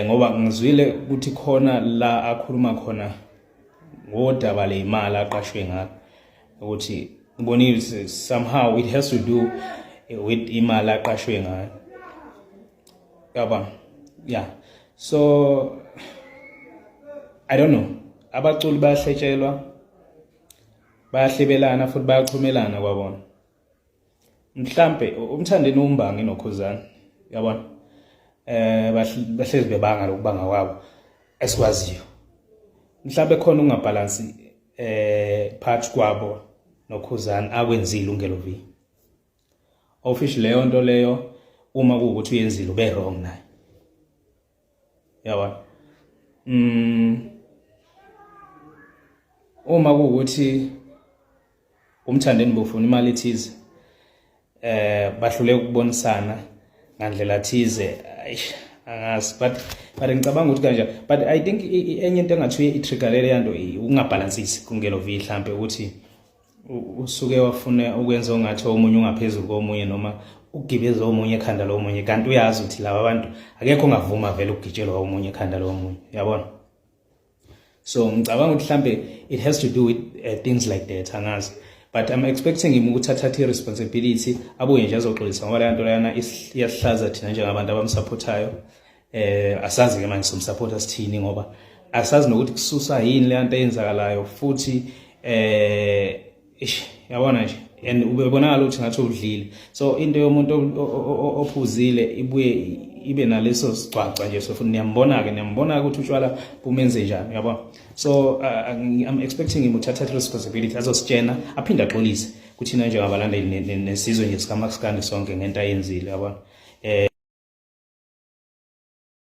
Ngoba ngizwile ukuthi khona la akhuluma khona ngodaba leyimali aqashwe ngalo, ukuthi ngibonile somehow it has to do with imali aqashwe ngayo, yabona. Yeah, so I don't know, abaculi bayahletshelwa, bayahlebelana futhi bayaxhumelana kwabona. Mhlambe uMthandeni umbangi noKhuzani, yabona, bahlezi bebanga lokubanga kwabo esikwaziyo. Mhlambe khona ungabhalansi phakathi kwabo noKhuzani akwenzile uNgelo V official. Leyo nto leyo, uma kuwukuthi uyenzile, ube wrong naye, yabona. Uma kuwukuthi uMthandeni bufuna imali ethize, bahlule ukubonisana ngandlela thize, eish, angazi, but ngicabanga ukuthi kanje. But I think enye into engathi i-trigger le yanto ukungabhalansisi kuNgelo V, mhlambe ukuthi usuke wafuna ukwenza ongathi omunye ungaphezulu komunye noma ukugibeza omunye ekhanda lomunye, kanti uyazi ukuthi laba bantu akekho ongavuma vele ukugitshelwa omunye ekhanda lomunye, uyabona. So ngicabanga ukuthi mhlambe it has to do with things like that, angazi, but I'm expecting him ukuthi athathe i-responsibility, abuye nje azoxolisa, ngoba leyo nto leyana iyasihlaza thina njengabantu abamsupportayo. Asazi ke manje somsupporta sithini, ngoba asazi nokuthi kususa yini le nto eyenzakalayo futhi. Ish, yabona nje, and ubebonakala ukuthi ngathi udlile, so into yomuntu ophuzile ibuye ibe naleso sigcwagcwa nje. So futhi niyambona ke, niyambona ukuthi utshwala bumenze njani, uyabona. So I'm expecting him ukuthi athathe responsibility, azositshena, aphinde axolise kuthina njengabalandeli nesizwe nje sikaMaskandi sonke ngento ayenzile, yabona.